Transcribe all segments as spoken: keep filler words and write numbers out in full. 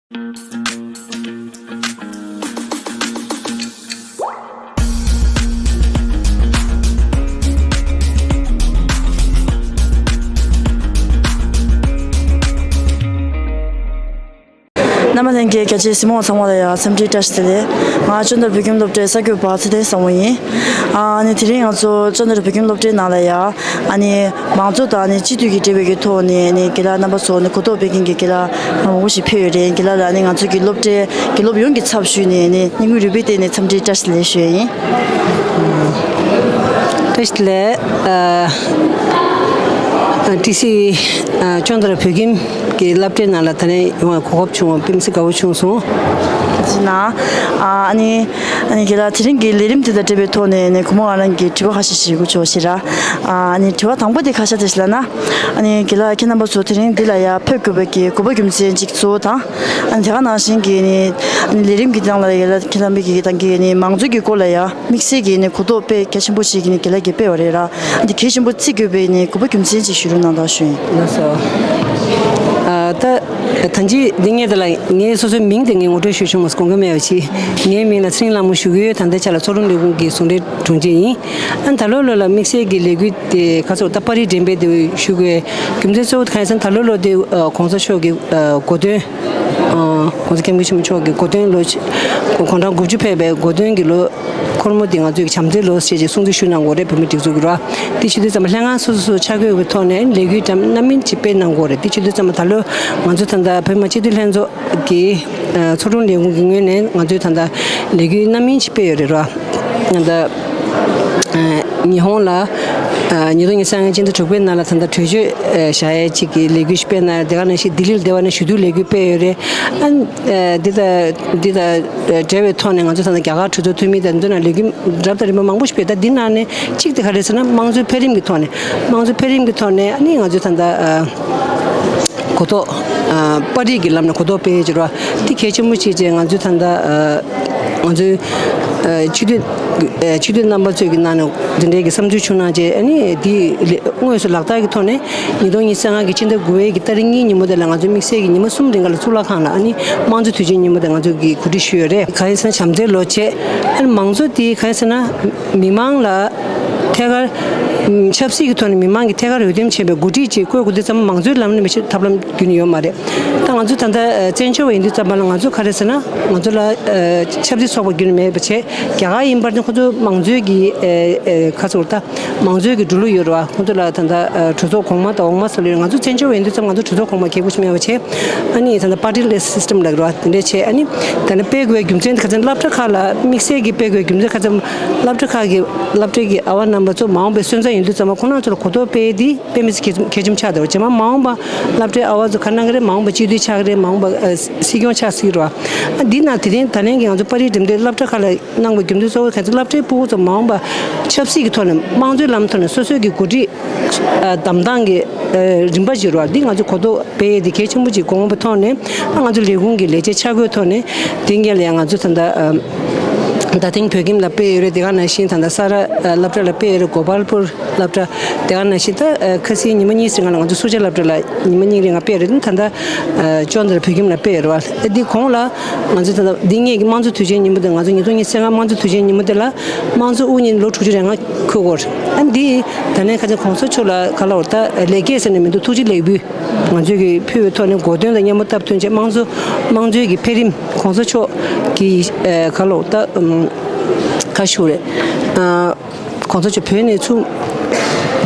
རྣམ་པ་ལྷན་རྒྱས། རྒྱ་ཆེའི་གཟིགས་མོ་བ་ཚང་མ་ལ་ཡང་འཚམས་འདྲི་བཀྲ་ཤིས་བདེ་ལེགས། ང་ཅོན་དར་བོད་ཁྱིམ་སློབ་གྲྭའི་ས་བགོས་པ་ཚེ་བརྟན་བཟང་མོ་ཡིན། ཨ་ནི་དེ་རིང་ང་ཚོ་ཅོན་དར་བོད་ཁྱིམ་སློབ་གྲྭའི་ནང་ལ་ཡང་ཨ་ནི་མང་གཙོ་དང་ཨ་ནི་སྤྱི་འཐུས་ཀྱི་འབྲེལ་བའི་གི་ཐོག་ནས་ཨ་ནི་རྒན་ལགས་རྣམ་པ་ཚོ་ནི་གོ་རྟོགས་སྤེལ་མཁན་གྱི་རྒན་ལགས་མང་པོ་ཞིག་ཕེབས་ཡོད་རེད། རྒན་ལགས་ལ་ཨ་ནི་ང་ཚོ་གི་སློབ་གྲྭའི་དགེ་སློབ་ཡོངས་ཀྱི་ཚབ་ཞུས་ནས་ཨ་ནི་སྙིང་དབུས་རུས་པའི་གཏིང་ནས་འཚམས་འདྲི་བཀྲ་ཤིས་བདེ་ལེགས་ཞུ་ཡ་ཡིན། བཀྲ་ཤིས་བདེ་ལེགས། ཨ་ཨ་ཊི་སི་ཨ་ཅོན་དར་བོད་ཁྱིམ་གྱི་སློབ་གྲྭའི་ནང་ལ་ད་ནས་ཡོང་བའི་གོ་སྐབས་བྱུང་བ་དཔེ་མི་སྲིད་དགའ་པོ་བྱུང་སོང་། ཅི་ན། ཨ་ཨ་ནི་ཨ་ནི་རྒན་ལགས་དེ་རིང་གི་ལས་རིམ་དེ་དང་འབྲེལ་བའི་ཐོག་ནས་ནས་སྒོ་མོ་ང་རང་གི་དྲི་བ་ཁ་ཤས་ཤིག་ཞུ་དགོས་བྱུང་ཞེས་ར། ཨ་ནི་དྲི་བ་དང་པོ་དེ་ཁ་ཤས་དེ་ཞིག་ལ་ན། ཨ་ནི་རྒན་ལགས་ཁྱེད་རྣམ་པ་ཚོ་དེ་རིང་འདི་ལ་ཡ་ཕེབས་དགོས་པའི་གི་དགོས་པ་རྒྱུ་མཚན་གཅིག་གཙོ་བོ་དང་། ཨ་ནི་དེ་ག་ནང་བཞིན་གྱི་ནི་ཨ་ནི་ལས་རིམ་གྱི་ནང་ལ་ཡ་ལ་ཁྱེད་རྣམ་པའི་གི་དང་གི་ནི་མང་གཙོ་གི་སྐོར་ལ་ཡ་དམིགས་བསལ་གྱི་ནི་གོ་རྟོགས་དཔེ་གལ་ཆེན་པོ་ཞིག་གི་ནི་རྒན་ལགས་ཀྱིས་སྤེལ་བ་རེད་ར། ཨ་ནི་གལ་ཆེན་པོ་བརྩི་དགོས་པའི་ནི་དགོས་པ་རྒྱུ་མཚན་ཅིག་ཞུ་རོགས་གནང་དང་ཞུ་ཡིན། ལགས་སོ། ཨ་ད་ད་ཅི་འདི་ངས་ད་ལ་ངའི་སོ་སོའི་མིང་དེ་ངས་ངོ་སྤྲོད་ཞུ་ཆོག་མ་སོང་། དགོངས་འགལ་མེད་པ་ཅི། ངའི་མིང་ལ་ཚེ་རིང་ལྷ་མོ་ཞུ་གི་ཡོད། ད་ལྟའི་ཆ་ལ་མཚོ་སྒྲོན་ལས་ཁུངས་ཀྱི་ཟུང་འབྲེལ་དྲུང་ཆེ་ཡིན། ཨ་ད་ལོ་ལོ་ལ་དམིགས་བསལ་གྱི་ལས་འགུལ་དེ་ཁ་སོ་ད་པར་རིས་འགྲེམས་སྤེལ་དེ་ཞུ་དགོས་རྒྱུ་མཚན་གཙོ་བོ་གང་ཡིན་ཟེར་ན། ད་ལོ་ལོ་དེ་ཨ་གོང་ས་མཆོག་གི་ཨ་གོ་སྟོན་ཨ་༸གོང་ས་༸སྐྱབས་མགོན་ཆེན་པོ་མཆོག་གི་གོ་སྟོན་ལོ་དགུང་གྲངས་དགུ་བཅུ་ཕེབས་པའི་གོ་སྟོན་གྱི་ལོ་འཁོར་མོ་འདི་ང་ཚོས་ཀྱི་བྱམས་བརྩེའི་ལོ་ཞེས་ཀྱི་སྲུང་བརྩི་ཞུ་གནང་དགོས་རེད། བོད་མི་སྒྲིག་འཛུགས་ཀྱི་ར། དེ་བྱེད་དུས་ཙམ་པ་ལྷན་ཁང་སོ་སོ་སོ་ཆ་བགོས་ཀྱི་ཐོག་ནས་ལས་འགུལ་འདྲ་སྣ་མིན་ཅིག་སྤེལ་གནང་དགོས་རེད། དེ་བྱེད་དུས་ཙམ་པ་ད་ལོ་ང་ཚོ་ད་ལྟ་བོད་མི་མང་སྤྱི་འཐུས་ལྷན་ཚོགས་ཀྱི་ཨ་མཚོ་སྒྲོན་ལས་ཁུངས་ཀྱི་ངོས་ནས་ང་ཚོས་ད་ལྟ་ལས་འགུལ་སྣ་མིན་ཅིག་སྤེལ་ཡོད་རེད་ར། ད་ལྟ་ཨ་ཉི་ཧོང་ལ་ཨ་ཉིས་སྟོང་ཉི་ཤུ་རྩ་ལྔ་སྤྱི་ཟླ་དྲུག་པའི་ནང་ལ་ད་ལྟ་གྲོས་ཆོད་ཨ་བཞག་ཡས་ཅིག་གི་ལས་འགུལ་ཞིག་སྤེལ་གནང་ཡོད། དེ་ག་ནང་བཞིན་ལྡི་ལིར་འདི་བ་ནས་ཞུ་གཏུག་ལས་འགུལ་སྤེལ་ཡོད་རེད། ཨ་ཨ་འདི་ད་འདི་ད་འབྲེལ་བའི་ཐོག་ནས་ང་ཚོ་ད་ལྟ་རྒྱ་གར་གྲོས་ཚོགས་འཐུས་མི་དང་འདི་ནང་ལས་འགུལ་རབ་དང་རིམ་པ་མང་པོ་ཞིག་སྤེལ། ད་འདི་ནང་ནས་གཅིག་དེ་ག་རེ་ཟེར་ན། དམངས་གཙོའི་འཕེལ་རིམ་གྱི་ཐོག་ནས་དམངས་གཙོའི་འཕེལ་རིམ་གྱི་ཐོག་ནས་ཨ་ནི་ང་ཚོས་ད་ལྟ་ཨ་གོ་རྟོགས་ཨ་པར་རིས་ཀྱི་ལམ་ནས་གོ་རྟོགས་སྤེལ་ཡས་ཀྱི་ར། འདི་གལ་ཆེན་པོ་ཅིག་བྱས། ང་ཚོས་ད་ལྟ་ཨ་ང་ཚོའི་ཨ་སྤྱི་འཐུས་ཨ་སྤྱི་འཐུས་རྣམ་པ་ཚོའི་གི་ནང་ནས་འདི་འདྲའི་གི་བསམ་ཚུལ་བྱུང་གནང་བྱས། ཨ་ནི་འདི་ལས་དངོས་སུ་ལག་བསྟར་གྱི་ཐོག་ནས་ཉིས་སྟོང་ཉི་ཤུ་རྩ་ལྔ་གི་སྤྱི་ཟླ་དགུ་པའི་གི་ཏ་རིག་གཉིས་ཉིན་མོ་དེ་ལ་ང་ཚོ་དམིགས་བསལ་གྱི་ཉི་མ་གསུམ་རིང་ག་ལ་གཙུག་ལག་ཁང་ལ་ཨ་ནི་དམངས་གཙོ་དུས་ཆེན་ཉིན་མོ་དེ་ང་ཚོ་གི་གོ་སྒྲིག་ཞུས་ཡོད་རེད། གང་ཡིན་ཟེར་ན་བྱམས་བརྩེའི་ལོ་བྱས། ཨ་ནི་མང་གཙོ་དེ་གང་ཡིན་ཟེར་ན་མི་མང་ལ་ཐད་ཀར་ཨམ་ཆབ་སྲིད་ཀྱི་ཐོག་ནས་མི་མང་གི་ཐད་ཀར་འོས་འདེམས་བྱས་པའི་འགོ་ཁྲིད་ཅིག་བསྐོ་དགོས་དུས་ཙམ་པ་མང་གཙོའི་ལམ་ནས་མི་བྱེད་ཐབས་ལམ་བརྒྱུད་ནས་ཡོད་མ་རེད། ད་ང་ཚོ་ད་ལྟ་ཨ་བཙན་བྱོལ་བ་ཡིན་དུས་ཙམ་པ་ལ་ང་ཚོ་ག་རེ་ཟེར་ན། ང་ཚོ་ལ་ཨ་ཆབ་སྲིད་ཚོགས་པ་བརྒྱུད་ནས་མེད་པ་བྱས། རྒྱ་གར་ཡིན་པར་ནི་ཁོ་ཚོ་མང་གཙོའི་གི་ཨ་ཨ་ཁ་ཚོར་ད་མང་གཙོའི་གི་འགྲོ་ལུགས་ཡོད་རེད་བ། ཁོ་ཚོ་ལ་ད་ལྟ་ཨ་གྲོས་ཚོགས་གོང་མ་དང་འོག་མ་ཟེར་ལོས། ང་ཚོ་བཙན་བྱོལ་བ་ཡིན་དུས་ཙམ་ང་ཚོ་གྲོས་ཚོགས་གོང་མ་གལ་པོ་ཞིག་མེད་པ་བྱས། ཨ་ནི་ད་ལྟ་པར་ཊི་ལེས་སིས་ཊམ་ལབ་རེད་བ། དེ་འདྲས་བྱས། ཨ་ནི་ད་ནི་སྤེལ་དགོས་རྒྱུ་མཚན་དེ་ག་ཚོད། སློབ་གྲྭ་ཁག་ལ་དམིགས་བསལ་གྱི་སྤེལ་དགོས་རྒྱུ་མཚན་ག་ཚོད། སློབ་གྲྭ་ཁག་གི་སློབ་གྲྭའི་གི་ཨ་བ་རྣམ་པ་ཚོ་མ་འོངས་པའི་སོན་རྩ་ཡིན་དུས་ཙམ་པ་ཁོང་རྣམ་ཚོ་ལ་གོ་རྟོགས་སྤེལ་དེ་དཔེ་མི་སྲིད་གལ་གལ་ཆེན་པོ་ཆགས་བསྡད་པ་བྱས། མ་མ་འོངས་པ་སློབ་གྲྭའི་ཨ་བ་ཚོ་ག་གནང་གི་རེད། མ་འོངས་པ་སྤྱི་འཐུས་ཆགས་ཀྱི་རེད། མ་འོངས་པ་ཨ་སྲིད་སྐྱོང་ཆགས་སྲིད་ཀྱི་རེད་བ། ཨ་འདི་ན་དེ་རིང་ད་ལན་གྱི་ང་ཚོ་པར་རིས་འགྲེམས་སྟོན་སློབ་གྲྭ་ཁག་ལ་གནང་བའི་རྒྱུ་མཚན་གཙོ་བོ་ག་ཚོད། སློབ་གྲྭའི་ཕྲུ་གུ་ཚོ་མ་འོངས་པ་ཆབ་སྲིད་ཀྱི་ཐོག་ནས་དམངས་གཙོའི་ལམ་ཐོག་ནས་སོ་སོའི་གི་འགོ་ཁྲིད་ཨ་བདམས་སྟངས་ཀྱི་ཨ་རིམ་པ་ཅིག་རེད་བ། འདི་ང་ཚོ་གོ་རྟོགས་སྤེལ་ཡས་དེ་གལ་ཆེན་པོ་ཅིག་དགོངས་པ་ཐོག་ནས། ཨ་ང་ཚོ་ལས་ཁུངས་ཀྱི་ལས་བྱེད་ཆ་བགོས་ཐོག་ནས་དེ་སྔོན་ལ་ཡང་ང་ཚོ་ད་ལྟ་ཨ་རྡ་སྟེང་བོད་ཁྱིམ་ལ་སྤེལ་ཡོད་རེད། དེ་ག་ནང་བཞིན་ད་ལྟ་ས་ར་ཨ་སློབ་གྲྭ་ལ་སྤེལ་ཡོད་རེད། གོ་པལ་པུར་སློབ་གྲྭ། དེ་ག་ནང་བཞིན་ད་ཨ་ཁ་སང་ཉི་མ་གཉིས་ཙམ་སྔོན་ལ་ང་ཚོ་སུ་ཇཱ་སློབ་གྲྭ་ལ་ཉི་མ་གཉིས་རིང་ང་སྤེལ་རེད། ད་ལྟ་ཨ་ཅོན་དར་བོད་ཁྱིམ་ལ་སྤེལ་ཡོད་རེད་བ། ཨ་འདི་གོང་ལ་ང་ཚོ་ད་ལྟ་འདི་སྔོན་གྱི་དམངས་གཙོ་དུས་ཆེན་ཉིན་མོ་དེ། ང་ཚོ་ཉིས་སྟོང་ཉི་ཤུ་རྩ་ལྔ་དམངས་གཙོ་དུས་ཆེན་ཉིན་མོ་དེ་ལ་དམངས་གཙོ་དབུ་བརྙེས་ལོ་དྲུག་ཅུ་རེ་ལྔ་འཁོད་ཡོད་རེད། ཨ་འདི་ད་ལན་ཁ་ཆེ་གོང་ས་མཆོག་ལ་ག་ལབ་དགོས་རེད། ད་ལེགས་སྐྱེས་ཟེར་ནས་མི་འདུག་ཐུགས་རྗེ་ལེགས་འབུལ་ང་ཚོས་ཀྱི་ཕུལ་བའི་ཐོག་ནས་གོ་སྟོན་དང་མཉམ་པོ་སྟབས་བསྟུན་བྱས། དམངས་གཙོ་དམངས་གཙོའི་གི་འཕེལ་རིམ། གོང་ས་མཆོག་གི་ཨ་ག་ལབ་དགོས་རེད། ད་ཨམ་ག་ཞུ་དགོས་རེད། ཨ་གོང་ས་མཆོག་བོད་ནས་ཚུར་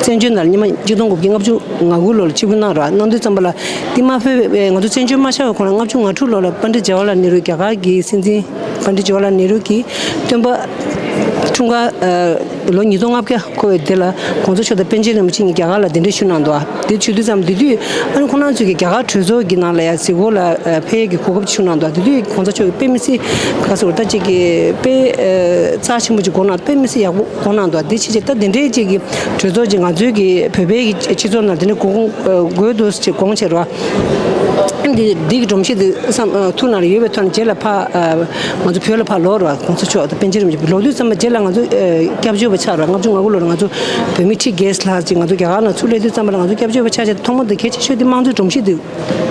བཙན་བྱོལ་ནང་ལ་ཉི་མ་གཅིག་སྟོང་དགུ་བརྒྱ་ལྔ་བཅུ་ང་དགུ་ལོ་ལ་ཆིབས་བསྒྱུར་གནང་རོགས་གནང་དུས་ཙམ་པ་ལ། འདི་མ་ཕེབས་པའི་ང་ཚོ་བཙན་བྱོལ་མ་ཆགས་པའི་གོང་ལ་ལྔ་བཅུ་ང་དྲུག་ལོ་ལ་པཎ་ཌི་ཇ་ཝ་ཧར་ལལ་ནེ་རུ། རྒྱ་གར་གྱི་སྲིད་འཛིན་པཎ་ཌི་ཇ་ཝ་ཧར་ལལ་ནེ་རུ་གི་སྟོན་པ་འཁྲུངས་སྐར་ཨ་ལོ་ཉིས་སྟོང་ལྔ་བརྒྱ་འཁོར་བའི་དེ་ལ་གོང་ས་མཆོག་དང་པཎ་ཆེན་རིན་པོ་ཆེ་གཉིས་རྒྱ་གར་ལ་གདན་འདྲེན་ཞུས་གནང་འདུག་དེ་ཞུ་དུས་ཙམ་དེ་དུས་ཨ་ནི་ཁོང་རྣམ་ཚོས་ཀྱི་རྒྱ་གར་གྲོས་ཚོགས་ཀྱི་ནང་ལ་ཡང་གཟིགས་སྐོར་ལ་ཨ་ཕེབས་ཡས་ཀྱི་གོ་སྐབས་ཞུས་གནང་འདུག་དེ་དུས་གོང་ས་མཆོག་གིས་དཔེ་མི་སྲིད་ག་ཟེར་བ། ད་ཅིག་གི་དཔེ་ཨ་རྩ་ཆེན་པོ་ཅིག་གོ་གནང་། དཔེ་མི་སྲིད་ཡག་པོ་གོ་གནང་འདུག་དེ་ཕྱིན་ཆད་ད་དེ་འདྲའི་ཅིག་གི་གྲོས་ཚོགས་ཅིག་ང་ཚོའི་གི་བོད་པའི་གི་སྤྱི་ཚོགས་ནང་དེ་འདྲ་དགོས་དགོས་འདུག་ཅེས་དགོངས་བྱས་རོགས། འདི་འདི་གི་སྒྲོམ་གཞི་འདི་བསམ་ཨ་ཐུགས་ནང་ལ་ཡོད་པའི་ཐོག་ནས་རྗེས་ལ་ཕ་ཨ་ང་ཚོ་བོད་ལ་ཕར་ལོག་རོགས། གོང་ས་མཆོག་དང་པཎ་ཆེན་རིན་པོ་ཆེ་ལོག་དུས་ཙམ་པ་རྗེས་ལ་ང་ཚོ་ཨ་སྐྱབས་བཅོལ་བ་ཆགས་རོགས། ལྔ་བཅུ་ང་དགུ་ལོ་ལ་ང་ཚོ་བོད་མི་ཁྲི་བརྒྱད་ལྷག་ཅིག་ང་ཚོ་རྒྱ་གར་ནང་ཚུར་སླེབས་དུས་ཙམ་པ་ལ་ང་ཚོ་སྐྱབས་བཅོལ་བ་ཆགས་བྱས་ཐོག་མ་དང་གལ་ཆེ་ཤོས་དེ་དམངས་གཙོའི་སྒྲོམ་གཞི་དེ་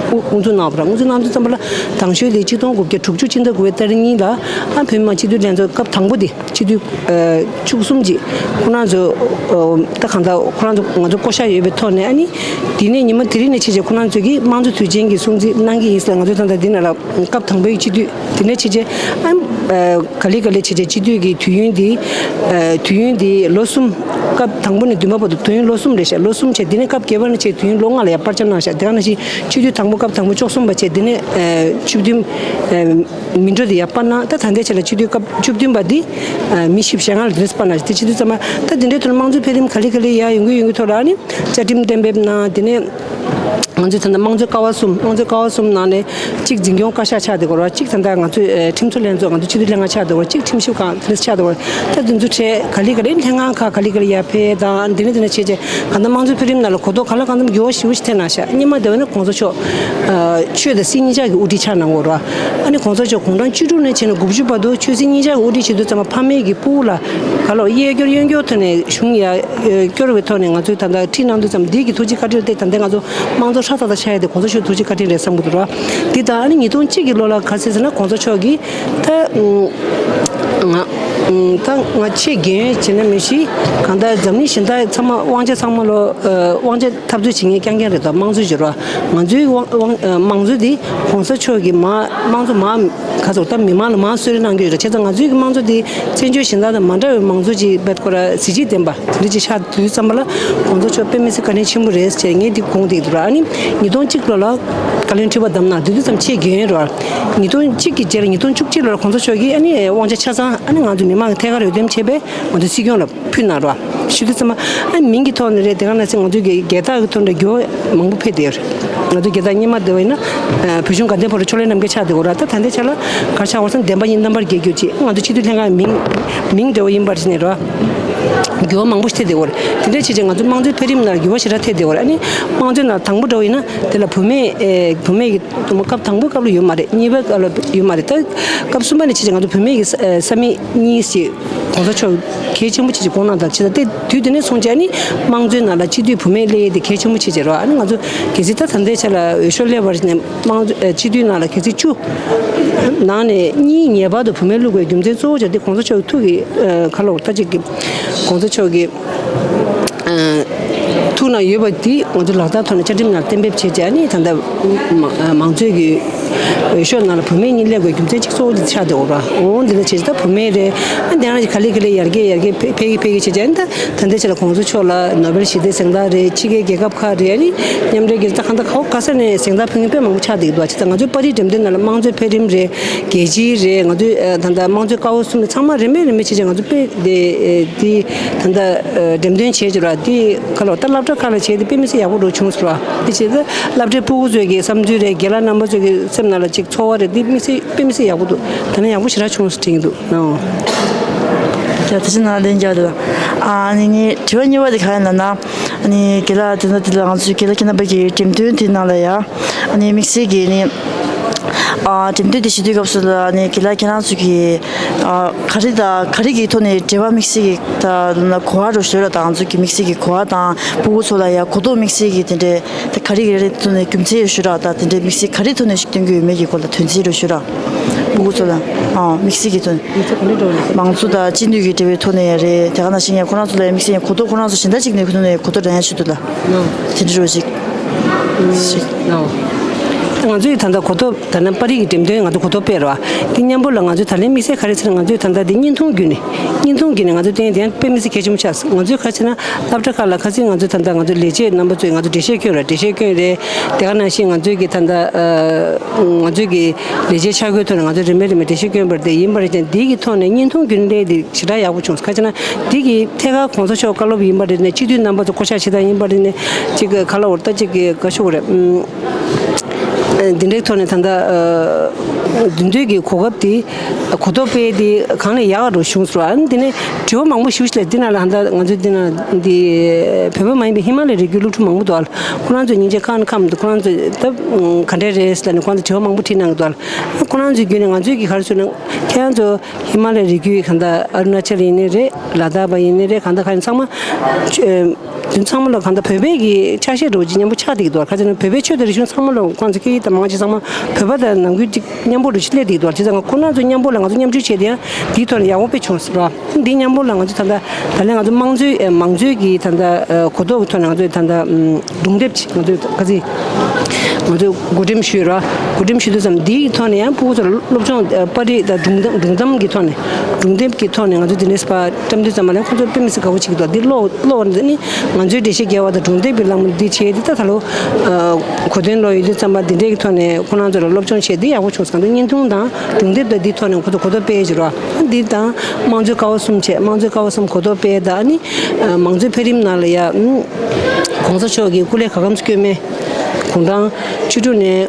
དབུ་དབུ་འཛུགས་གནང་བ་རེད། དབུ་འཛུགས་གནང་དུས་ཙམ་པ་ལ་དང་ཤོས་དེ་ཆིག་སྟོང་དགུ་བརྒྱ་དྲུག་ཅུ་སྤྱི་ཟླ་དགུ་པའི་ཏ་རིག་གཉིས་ལ་ཨ་བོད་མི་མང་སྤྱི་འཐུས་ལྷན་ཚོགས་སྐབས་དང་པོ་དེ་སྤྱི་འཐུས་ཨ་བཅུ་གསུམ་ཅིག་ཁོ་རང་ཚོ་ཨ་ད་གང་ལྟར་ཁོ་རང་ཚོ་ང་ཚོ་བསྐོ་བཞག་ཡོད་པའི་ཐོག་ནས། ཨ་ནི་དེ་ནས་ཉི་མ་དེ་རིང་ནས་བྱས་བྱས་ཁོ་རང་ཚོ་གིས་དམངས་གཙོ་དུས་ཆེན་གྱི་སྲུང་བརྩི་གནང་གི་ཡིན་ཟེར། ང་ཚོ་ད་ལྟ་འདི་ནང་ལ་སྐབས་དང་པོའི་སྤྱི་འཐུས་དེ་ནས་བྱས་བྱས་ཨ་ནི་ཨ་ག་ལེ་ག་ལེ་བྱས་བྱས་སྤྱི་འཐུས་ཀྱི་དུས་ཡུན་འདི་ཨ་དུས་ཡུན་འདི་ལོ་གསུམ། སྐབས་དང་པོ་ནས་བདུན་པ་བར་དུ་དུས་ཡུན་ལོ་གསུམ་རེད་ཤག་ལོ་གསུམ་བྱས། དེ་ནས་སྐབས་བརྒྱད་པ་ནས་བྱས་དུས་ཡུན་ལོ་ལྔ་ལ་ཡར་སྤར་ཆ་གནང་ཤག་དེ་ག་ནང་བཞིན་སྤྱི་འཐུས་དང་པོ་སྐབས་དང་པོ་བཅུ་གསུམ་པ་བྱས། དེ་ནས་ཨ་བཅུ་བདུན་ཨ་མི་འགྲོ་དེ་ཡར་སྤར་གནང་། ད་ད་ལྟའི་ཆ་ལ་སྤྱི་འཐུས་སྐབས་བཅུ་བདུན་པ་འདི་ཨ་མི་བཞི་བཅུ་ཞེ་ལྔ་ལ་དེ་ནས་སྤར་གནང་ཤག་དེ་བྱེད་དུས་ཙམ་པ་ད་དེ་འདྲའི་ཐོག་ནས་དམངས་གཙོའི་འཕེལ་རིམ་ག་ལེ་ག་ལེ་ཡར་ཡོང་གི་ཡོང་གི་ཐོག་ལ། ཨ་ནི་བཅའ་ཁྲིམས་གཏན་འབེབས་གནང་། དེ་ནས་ང་ཚོས་ད་ལྟ་དམངས་གཙོའི་ཀ་བ་གསུམ། དམངས་གཙོའི་ཀ་བ་གསུམ་ནང་ནས་གཅིག་འཛིན་སྐྱོང་བཀའ་ཤག་ཆགས་བསྡད་ཡོད་རེད་བ། གཅིག་ད་ལྟ་ང་ཚོའི་ཨ་ཁྲིམས་བཟོ་ལྷན་ཚོགས། ང་ཚོ་སྤྱི་འཐུས་ལྷན་ཁང་ཆགས་བསྡད་ཡོད་རེད། གཅིག་ཁྲིམས་ཞིབ་ཁང་དེ་འདྲ་ཆགས་བསྡད་ཡོད་རེད། ད་དེ་ཚོ་གྲས་ག་ལེ་ག་ལེ་ལྷན་ཁང་ཁག་ག་ལེ་ག་ལེ་ཡར་འཕེལ་དང་། དེ་ནས་དེ་ནས་བྱས་བྱས་གང་ལྟར་དམངས་གཙོའི་འཕེལ་རིམ་ནང་ལ་གོ་རྟོགས་གང་ལ་གང་འཚམ་འགྱུར་བ་ཞེ་པོ་ཞིག་ཐེབས་གནང་ཤག་སྔོན་མ་དེ་བས་ན་གོང་ས་མཆོག་ཨ་ཆོས་དང་སྲིད་གཉིས་ཆར་གྱི་དབུ་ཁྲིད་ཆགས་གནང་ཡོད་རེད་བ། ཨ་ནི་གོང་ས་མཆོག་དགུང་གྲངས་བཅུ་དྲུག་ནས་བྱས་ནས་དགུ་བཅུ་བར་དུ་ཆོས་སྲིད་གཉིས་ཆར་གྱི་དབུ་ཁྲིད་བྱེད་དུས་ཙམ་པ་ཕ་མེས་ཀྱི་སྤུ་གུ་ལ་ག་ལོ་གཡས་སྐྱོར་གཡོན་སྐྱོར་ཐོག་ནས་གཞུང་ཡར་སྐྱོར་བའི་ཐོག་ནས་ང་ཚོས་ད་ལྟ་ཁྲིད་གནང་དུས་ཙམ་འདི་གི་ཐུགས་རྗེ་བཀའ་དྲིན་དེ་ད་ལྟ་ང་ཚོ་དམངས་གཙོ་ཧྲག་ཐག་ཐག་ཆགས་ཡ་དེ་གོང་ས་མཆོག་ཐུགས་རྗེ་བཀའ་དྲིན་རེད་བསམ་གྱི་འདུག་ར། འདི་ད་ཨ་ནི་ཉིས་སྟོང་གཅིག་གི་ལོ་ལ་ག་ཚོད་ཟེར་ན་གོང་ས་མཆོག་གིས་ད་ང་ད་ང་ཆེས་རྒན་བྱས་ན་མི་ཤེས། གང་ལྟར་འཛམ་གླིང་གཞན་དག་ཚང་མ་དབང་ཆ་ཚང་མ་ལོ་དབང་ཆ་འཐབ་རྩོད་བྱེད་མཁན་རྐྱང་རྐྱང་རེད་དོ། དམངས་གཙོ་བྱེད་རོགས། ང་ཚོའི་དབང་དབང་དམངས་གཙོ་འདི་གོང་ས་མཆོག་གིས་མ་དམངས་གཙོ་མ་ག་ཚོད་ད་མི་མང་ལ་མ་གསོལ་རས་གནང་གི་ཡོད་རེད། བྱས་ཙང་ང་ཚོའི་གི་དམངས་གཙོ་འདི་བཙན་བྱོལ་གཞན་དག་དང་མ་འདྲ་བའི་དམངས་གཙོ་ཅིག་བེད་ཁོ་ར་གཟི་བརྗིད་ལྡན་པ་དེ་འདྲ་ཅིག་ཆགས་དུས་ཙམ་པ་ལ་གོང་ས་མཆོག་དཔེ་མི་སྲིད་བཀའ་དྲིན་ཆེན་པོ་རེད་ཅེས་ངས་འདི་དགོངས་བསྡད་འདུག་ར། ཨ་ནི་ཉིས་སྟོང་གཅིག་ལོ་ལ་བཀའ་བློན་ཁྲི་པ་བདམས་གནང་། དེ་དུས་ཙམ་ཆེས་རྒན་རེད་བ། ཉིས་སྟོང་གཅིག་གི་རྗེས་ལ་ཉིས་སྟོང་བཅུ་གཅིག་ལོ་ལ་གོང་ས་མཆོག་གིས་ཨ་ནི་དབང་ཆ་ཆ་ཚང་ཨ་ནི་ང་ཚོ་མི་མང་གི་ཐད་ཀར་འོས་འདེམས་བྱས་པས་ང་ཚོ་སྲིད་སྐྱོང་ལ་ཕུལ་གནང་རོགས་ཞུ་དུས་ཙམ་པ། ཨ་མིང་གི་ཐོག་ནས་རེད། དེ་ག་ནང་བཞིན་ང་ཚོའི་གི་རྒྱལ་རྟགས་ཀྱི་ཐོག་ནས་འགྱུར་བ་མང་པོ་ཕེབས་བསྡད་ཡོད་རེད། ང་ཚོ་རྒྱལ་རྟགས་སྔོན་མ་བསྡད་པ་ཡིན་ན་ཨ་བོད་གཞུང་དགའ་ལྡན་ཕོ་བྲང་ཕྱོགས་ལས་རྣམ་རྒྱལ་ཆགས་བསྡད་ཡོད་རེད། ད་ད་ལྟའི་ཆ་ལ་ག་རེ་ཆགས་ཡོད་ཟེར་ན་བདེན་པ་གཉིས་རྣམ་པར་རྒྱལ་གྱུར་ཅིག་ང་ཚོ་སྤྱི་འཐུས་ལྷན་ཁང་མིང་མིང་འདྲ་བོ་ཡིན་པར་བྱས་ནས་རེད་བ། འགྱུར་བ་མང་པོ་ཞིག་ཐེབས་བསྡད་ཡོད་རེད། དེ་འདྲ་བྱས་བྱས་ང་ཚོ་དམངས་གཙོའི་འཕེལ་རིམ་ནང་འགྱུར་བ་ཞེ་དྲག་ཐེབས་བསྡད་ཡོད་རེད། ཨ་ནི་དམངས་གཙོའི་ནང་དང་པོ་འདྲ་བོ་ཡིན་ན་དེ་ལ་བུད་མེད་ཨེ་བུད་མེད་ཀྱི་དུ་མ་སྐབས་དང་པོའི་སྐབས་ལ་ཡོད་མ་རེད། གཉིས་པའི་སྐབས་ལ་ཡོད་མ་རེད། ད་སྐབས་གསུམ་པ་ནས་བྱས་བྱས་ང་ཚོ་བུད་མེད་ཀྱི་ས་ཨེ་ས་མིག་གཉིས་ཞིག་གོང་ས་མཆོག་གལ་ཆེན་པོ་བྱས་བྱས་དགོངས་གནང་དང་། བྱས་ཙང་དེ་དུས་དེ་ནས་བཟུང་བྱས་ཨ་ནི་དམངས་གཙོའི་ནང་ལ་སྤྱི་འཐུས་བུད་མེད་སླེབས་ཡས་དེ་གལ་ཆེན་པོ་བྱས་བྱས་རེད་བ། ཨ་ནི་ང་ཚོ་གལ་སྲིད་ད་ད་ལྟའི་ཆ་ལ་འོས་ཤོག་སླེབས་པ་ནས་དམངས་གཙོ་ཨེ་སྤྱི་འཐུས་ནང་ལ་གལ་སྲིད་བཅུ་ནང་ནས་གཉིས་ངེས་པར་དུ་བུད་མེད་བླུག་པའི་རྒྱུ་མཚན་གཙོ་བོ་ཆགས་དེ་གོང་ས་མཆོག་གི་ཐུགས་ཀྱི་ཨ་ཁ་ལོ་ད་ཅིག་གི་གོང་ས་མཆོག་གི་ཨ་ཐུགས་ན་ཡོད་པ་འདི་ང་ཚོ་ལག་བསྟར་ཐོག་ནས་བཅའ་ཁྲིམས་ནང་གཏན་འབེབས་བྱས་བྱས། ཨ་ནི་ད་ལྟ་མ་མང་གཙོའི་གི་འོས་ཤོག་ནང་ལ་བུད་མེད་གཉིས་སླེབས་དགོས་རྒྱུ་མཚན་གཅིག་གཙོ་བོ་འདི་ཆགས་བསྡད་ཡོད་ར། འོ་འདི་འདྲ་བྱས་ད་བུད་མེད་རེད། ཨ་འདི་རང་གི་ག་ལེ་ག་ལེ་ཡར་རྒྱས་ཡར་རྒྱས་འཕེལ་འཕེལ་གི་འཕེལ་གི་བྱས་བྱས། ཨ་ནི་ད་ད་ལྟའི་ཆ་ལ་གོང་ས་མཆོག་ལ་ནོ་བེལ་ཞི་བདེའི་གཟེངས་རྟགས་རེད། ཕྱི་རྒྱལ་རྒྱལ་ཁབ་ཁག་རེད། ཨ་ནི་མཉམ་འབྲེལ་རྒྱལ་ཚོགས་གང་ལྟར་ག་བ་ག་ས་ནས་གཟེངས་རྟགས་ཕུལ་མཁན་དཔེ་མང་པོ་ཆགས་བསྡད་ཀྱི་འདུག་བྱས་ཙང་ང་ཚོའི་པར་རིས་འགྲེམས་སྟོན་ནང་ལ་དམངས་གཙོའི་འཕེལ་རིམ་རེད། རྒྱལ་སྤྱིའི་རེད། ང་ཚོའི་ཨ་ད་ལྟ་དམངས་གཙོའི་ཀ་བ་གསུམ་ནས་ཚང་མ་རིན་མེད་རིན་མེད་བྱས་བྱས་ང་ཚོ་དཔེ་དེ་ཨེ་དེ་ད་ལྟ་ཨ་འགྲེམས་སྟོན་བྱས་བྱས་ར། དེ་ག་ལོ་ད་སློབ་གྲྭ་ཁག་ལ་བྱས་དེ་དཔེ་མི་སྲིད་ཡག་པོ་འདྲ་བྱུང་སོང་ར། དེ་བྱས་ཙང་སློབ་གྲྭའི་ཕྲུ་གུ་ཚོས་ཀྱི་བསམ་ཚུལ་རེད། རྒན་ལགས་རྣམ་པ་ཚོས་ཀྱི་སེམས་ནང་ལ་ཅིག་ཚོར་བ་རེད། དེ་མི་སྲིད་དཔེ་མི་སྲིད་ཡག་པོ་འདུག་ད་ནི་ཡག་པོ་ཞེ་དྲག་བྱུང་སོང་དྲན་གྱི་འདུག་ཨང་། ཡ་ད་ཅི་ན་ལན་རྒྱག་དེ་ལ། ཨ་ནི་ངའི་དྲི་བ་གཉིས་པ་དེ་ག་ཡིན་ལབ་ན། ཨ་ནི་རྒན་ལགས་དེ་ན་དེ་ལ་ང་ཚོའི་རྒན་ལགས་ཁྱེད་རྣམ་པ་གི་འགྲེམས་སྟོན་དེ་ནང་ལ་ཡ། ཨ་ནི་དམིགས་བསལ་གྱི་ནི། ཨ་འགྲེམས་སྟོན་དེ་བྱེད་དུས་སྐབས་སུ་ལ་ཨ་ནི་རྒན་ལགས་ཁྱེད་རང་ཚོ་གི་ཨ་ག་རེ་དང་ག་རེ་གི་ཐོག་ནས་འབྲེལ་བ་དམིགས་བསལ་གྱི་ད་ལབ་ན་གོ་བ་རུ་ཞུ་ར་དང་། ང་ཚོ་གི་དམིགས་བསལ་གྱི་གོ་བ་དང་ཕྲུ་གུ་ཚོ་ལ་ཡ་གོ་རྟོགས་དམིགས་བསལ་གྱི་དེ་འདྲའི་ད་ག་རེ་གི་རེ་ཐོག་ནས་རྒྱུ་མཚན་ཡོད་ཞུ་ར་དང་། དེ་འདྲའི་དམིགས་བསལ་ག་རེ་ཐོག་ནས་ཞིག་སྟོན་གྱི་ཡོད་མེད་ཀྱི་སྐོར་ལ་དོན་ཚན་རུ་ཞུ་ར། ཕྲུ་གུ་ཚོ་ལ་ཨ་དམིགས་བསལ་གྱི་ཐོག་ནས་མང་གཙོ་དང་སྤྱི་འཐུས་ཀྱི་འབྲེལ་བའི་ཐོག་ནས་ཡ་རེད། དེ་ག་ནང་བཞིན་ཡ་ཁོ་རང་ཚོ་ལ་ཡ་དམིགས་བསལ་ཡ་གོ་རྟོགས་ཁོ་རང་ཚོ་གཞན་དག་ཅིག་ནས་ཁོ་ཚོ་ནས་གོ་རྟོགས་འདྲ་ཡ་ཞུ་འདུག་ལ། དེ་འདྲ་རུ་ཞིག་ཞིག་ང་ཚོའི་ད་ལྟ་གོ་རྟོགས་ད་ནི་པར་རིས་ཀྱི་འགྲེམས་སྟོན་ང་ཚོ་གོ་རྟོགས་སྤེལ་རོགས། དེ་མཉམ་པོ་ལ་ང་ཚོའི་ད་ལན་དམིགས་བསལ་ག་རེ་ཟེར་ན། ང་ཚོའི་ད་ལྟ་འདི་བརྙན་ཐུང་བརྒྱུད་ནས་བརྙན་ཐུང་བརྒྱུད་ནས་ང་ཚོ་ཏན་ཏན་དཔེ་མི་སྲིད་གལ་ཆེན་པོ་ཆགས་སོང་། ང་ཚོའི་ག་རེ་ཟེར་ན་སློབ་གྲྭ་ཁག་ལ་ཁ་སང་ང་ཚོའི་ད་ལྟ་ང་ཚོ་ལས་བྱེད་རྣམ་པ་ཚོས་ང་ཚོ་འགྲེལ་བཤད་སྐྱོན་ར་འགྲེལ་བཤད་སྐྱོན་རེད། དེ་ག་ནང་བཞིན་ང་ཚོའི་གི་ད་ལྟ་ང་ཚོའི་གི་ལས་བྱེད་ཆ་བགོས་ཐོག་ནས་ང་ཚོ་རིན་མེད་རིན་མེད་འགྲེལ་བཤད་སྐྱོན་པར་དེ་ཡིན་པར་ཀྱང་འདི་གི་ཐོག་ནས་བརྙན་ཐུང་བརྒྱུད་ནས་དེ་ཞེ་དྲག་ཡག་པོ་བྱུང་སོང་། ག་ཅི་ན་འདི་གི་ཐད་ཀར་གོང་ས་མཆོག་བཀའ་སློབ་ཡིན་པ་རེད་ནས་སྤྱི་འཐུས་རྣམ་པ་ཚོ་བསྐོ་བཞག་བྱེད་སྟངས་ཡིན་པ་རེད་ནས་ཅིག་ག་ལ་འོར་ད་ཅིག་གི་ག་ཤོག་རེད། འདི་འདྲའི་ཐོག་ནས་ད་ལྟ་མདུན་སྐྱོད་ཀྱི་གོ་སྐབས་དེ་གོ་རྟོགས་སྤེལ་དེ་གང་ལས་ཡག་རུ་བྱུང་སོང་། ཨ་ནི་དེ་ནས་དྲི་བ་མང་པོ་ཞུ་ཞིག་ལས་འདི་ན་ལ་ད་ལྟ་ང་ཚོའི་འདི་ན་འདི་བོད་པ་མ་ཡིན་པའི་ཧི་མ་ལ་ཡའི་རི་རྒྱུད་སློབ་ཕྲུག་མང་པོ་འདུག་ཁོ་རང་ཚོ་སྙིང་རྗེ་ཁ་ནས་ཁམས་འདུག་ཁོ་རང་ཚོ་ད་ག་འདྲས་རེད་ཟེར་ནས་ཁོ་རང་ཚོ་དྲི་བ་མང་པོ་དྲིས་གནང་གི་འདུག་ཁོ་རང་ཚོའི་བརྒྱུད་ནས་ང་ཚོའི་གི་ག་རེ་ཟེར་ན་ཁྱེད་རང་ཚོ་ཧི་མ་ལ་ཡའི་རི་རྒྱུད་གང་ལྟར་ཨ་རུ་ན་ཅལ་ཡིན་ནའི་རེད། ལ་དྭགས་པ་ཡིན་ནའི་རེད། གང་ལྟར་ག་ཡིན་ཚང་མ་ཆོས་དོན་ཚང་མ་ལ་གང་ལྟར་བོད་པའི་གི་ཆ་ཤས་འདྲ་བོ་ཅིག་མཉམ་པོ་ཆགས་བསྡད་ཀྱི་འདུག་ག་ཅི་ན་བོད་པའི་ཆོས་དང་རིག་གཞུང་ཚང་མ་ལ་ཁོང་ཚོ་སྐད་ཡིག་དང་མང་ཆེ་ཚང་མ་བོད་པ་དང་ནང་ཁུལ་ཅིག་མཉམ་པོ་འདྲ་བོ་ཅིག་སླེབས་བསྡད་ཀྱི་འདུག་བྱས་ཙང་ང་ཁོ་རང་ཚོ་མཉམ་པོ་ལ་ང་ཚོ་མཉམ་ཞུགས་བྱས་ཏེ་ཡང་འདིའི་ཐོག་ལ་ཡག་པོ་དཔེ་བྱུང་ཟེར་བ། འདིའི་མཉམ་པོ་ལ་ང་ཚོ་ད་ལྟ་ད་ལན་ང་ཚོ་དམངས་གཙོའི་ཨེ་མང་གཙོའི་གི་ད་ལྟ་ཨེ་གོ་རྟོགས་ཀྱི་ཐོག་ནས་ང་ཚོས་ད་ལྟ་ཨམ་སྒྲུང་དེབ་ཅིག་ང་ཚོས་ག་ཚོད་ང་ཚོས་གོ་སྒྲིག་ཞུས་ར། གོ་སྒྲིག་ཞུས་དུས་ཙམ་འདིའི་ཐོག་ནས་ཡང་ཕྲུ་གུ་ཚོ་ལ་སློབ་སྦྱོང་ཨེ་པར་རིས་དང་སྒྲུང་གཏམ་སྒྲུང་གཏམ་གྱི་ཐོག་ནས་སྒྲུང་དེབ་ཀྱི་ཐོག་ནས་ང་ཚོས་འདི་འདྲས་པར་བཀྲམ་དུས་ཙམ་པ་ལ་ཁོ་ཚོ་དཔེ་མི་སྲིད་དགའ་པོ་བྱེད་ཀྱི་འདུག་འདི་ཀློག་ཀློག་པ་འདི་ནི་ང་ཚོའི་འགྲེལ་བཤད་རྒྱག་པ་དང་སྒྲུང་དེབ་ཀྱི་བཀླགས་མ་འདི་བྱས་ཏེ་ད་ད་ལོ་ཨ་གོ་སྟོན་ལོ་ཡོད་དུས་ཙམ་པ་འདི་འདྲས་ཀྱི་ཐོག་ནས་ཁོ་རང་ཚོ་ལ་སློབ་སྦྱོང་བྱས་འདི་ཡག་པོ་བྱུང་སོང་། ང་ཚོ་བརྙན་ཐུང་དང་སྒྲུང་དེབ་དང་འདིའི་ཐོག་ནས་ཁོ་ཚོ་གོ་རྟོགས་སྤེལ་བྱེད་རོགས། འདི་དང་དམངས་གཙོའི་ཀ་བ་གསུམ་བྱས། དམངས་གཙོའི་ཀ་བ་གསུམ་གོ་རྟོགས་སྤེལ་དང་ནི་ཨ་མང་གཙོའི་འཕེལ་རིམ་ནང་ལ་ཡ་ཨུམ་གོང་ས་མཆོག་གི་སྐུ་ལས་གང་འཚམ་བསྐྱོན་མེད། དགུང་གྲངས་བཅུ་དྲུག་ནས་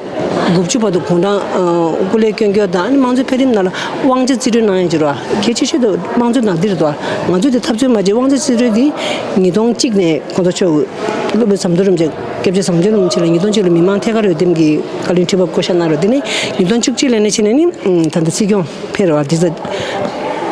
དགུ་བཅུ་བར་དུ་དགུང་གྲངས་ཨ་སྐུ་ལས་བསྐྱོན་རྒྱུ་དང་ནི་དམངས་གཙོའི་འཕེལ་རིམ་ནང་ལ་དབང་ཆ་རྩིས་སྤྲོད་གནང་ཡ་བྱེད་རོགས། གལ་ཆེ་ཤོས་དེ་དམངས་གཙོའི་ནང་འདིར་དོ། ང་ཚོས་དེ་འཐབ་རྩོད་མ་བྱས། དབང་ཆ་རྩིས་སྤྲོད་དེ་ཉིས་སྟོང་གཅིག་ནས་གོང་ས་མཆོག་གི་སློབ་དཔོན་ཟམ་གདོང་རིན་པོ་ཆེ་སྐྱབས་རྗེ་ཟམ་གདོང་རིན་པོ་ཆེ་ལ་ཉིས་སྟོང་གཅིག་ལ་མི་མང་ཐད་ཀར་འོས་འདེམས་ཀྱི་བཀའ་བློན་ཁྲི་པ་བསྐོ་བཞག་གནང་རོགས། དེ་ནས་ཉིས་སྟོང་བཅུ་གཅིག་ལ་ནས་ཕྱིན་ནས་ནི་ད་ལྟ་སྲིད་སྐྱོང་ཕེབས་རོགས། དེ་ཚོ་